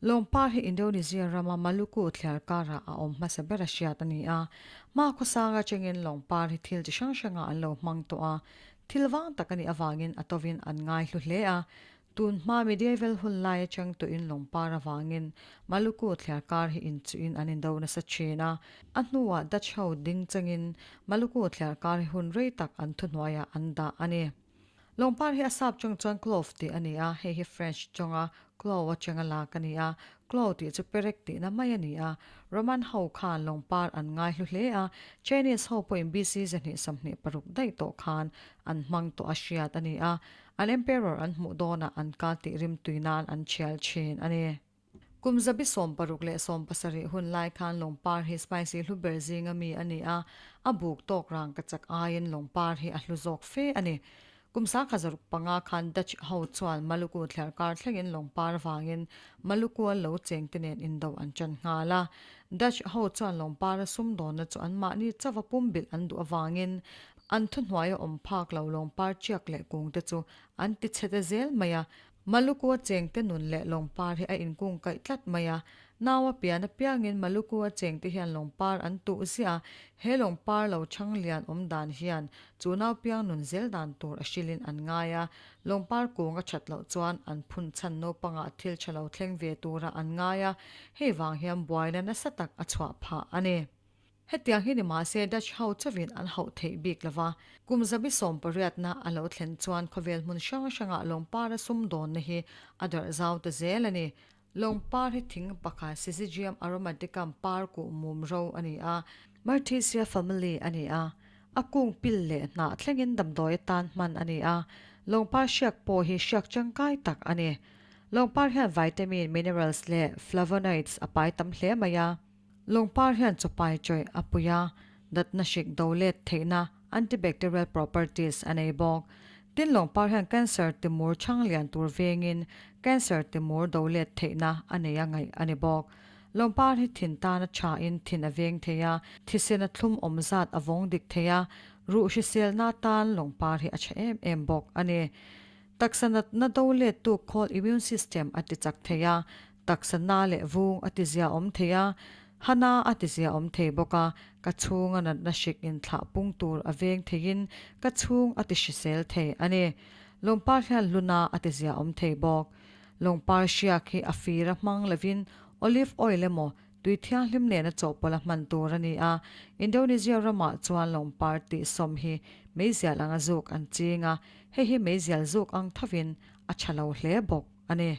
Lawngpar hi Indonesia rama Maluku thliar karah a awm hmasa ber a hriat a ni a. Hma khawsang atangin lawngpar hi thil chi hrang hrangah an lo hmang tawh a. Thil vang tak a nih avangin a tovin an ngai hlu hle a. Tun hma medieval hun lai atang tawhin lawngpar avangin Maluku thliar kar hi inchuhin an indo nasa thin a. A hnuah Dutch ho ding changin Maluku thliar kar hi hun rei tak an thuhnuaiah an dah a ni. Lawngpar hi a sap chawng chuan clove tih a ni a, hei hi French chawnga clove atanga lak a ni a, clove tih chu perek tihna mai a ni a. Roman ho khan lawngpar an ngai hlu hle a, Chinese ho pawhin BC 226 daih tawh khan an hmang tawh a hriat a ni a, an emperor an hmuh dawnah an ka tih rimtui nan an thial thin a ni. Kum 17 leh 17 hun lai khan lawngpar hi spicy hlu ber zinga mi a ni a, a buk tawk rang ka chak aiin lawngpar hi a hlu zawk fe a ni. Kum 1605 khan Dutch ho chuan Maluku thliarkar thlengin lawngpar avangin Malukua lo chengte nen indo an ṭan nghal a. Dutch ho chuan lawngpara sumdawnna chu anmahni chauha pumbilh an duh avangin an thuhnuaia awm phak lo lawngpar ṭiak leh kungte chu an tichhe ta zel mai a. Malukua chengte nun leh lawngpar hi a inkung kaih tlat mai a. Nau a pian apiangin Malukua chengte hian lawngpar an tuh ziah a, he lawngpar lo chhang lian awm dan hian chu nau piang nun zel dan tur a hrilhin an ngai a. Lawngpar kung a that loh chuan an phun chhan naupangah thil tha lo thleng ve tura an ngai a, hei vang hian buaina nasa tak a chhuah phah a ni. Hetiang hi ni mahse Dutch ho chauhin an hauh theih bik lova, kum 18na a lo thlen chuan khawvel hmun hrang hrangah lawngpara sumdawnna hi a darh zau ta zel a ni. Lawngpar hi thing pakhat Syzygium aromaticum par kuh mum ro a ni a, Myrtaceae family a ni a, a kung pil leh hnah thlengin damdawi atan hman a ni a, lawngpar hriak pawh hi hriak tangkai tak a ni. Lawngpar hian vitamin, minerals leh flavonoids a pai tam hle mai a. Lawngpar hian chawpai chawih a pui a, datna hrik do let theihna, antibacterial properties, a nei bawk. Tin, lawngpar hian cancer timur chhang lian tur vengin cancer timur do let theihna a nei a ngaih a ni bawk. Lawngpar hi thin tan a thain thin a veng thei a, thisen a thlum awm zat a vawng dik thei a, ruh hriselna tan lawngpar hi a tha em em bawk a ni. Taksa natna do lettu khawl immune system a ti chak thei a, Taksa na leh vung a ti zia awm thei a, hana a ti zia awm thei bawk a, ka chhung a natna hrik inthlah pung tur a veng theiin ka chhung a ti hrisel thei a ni. Lawngpar hian hluna a ti zia awm thei bawk. Lawngpar hriak hi a fir a hmang lovin olive oil emaw tui thianghlim nena chawhpawlh a hman tur a ni a. Indonesia ramah chuan lawngpar tihsawm hi meizial anga zuk an ching a, hei hi meizial zuk ang thovin a tha lo hle bawk a ni.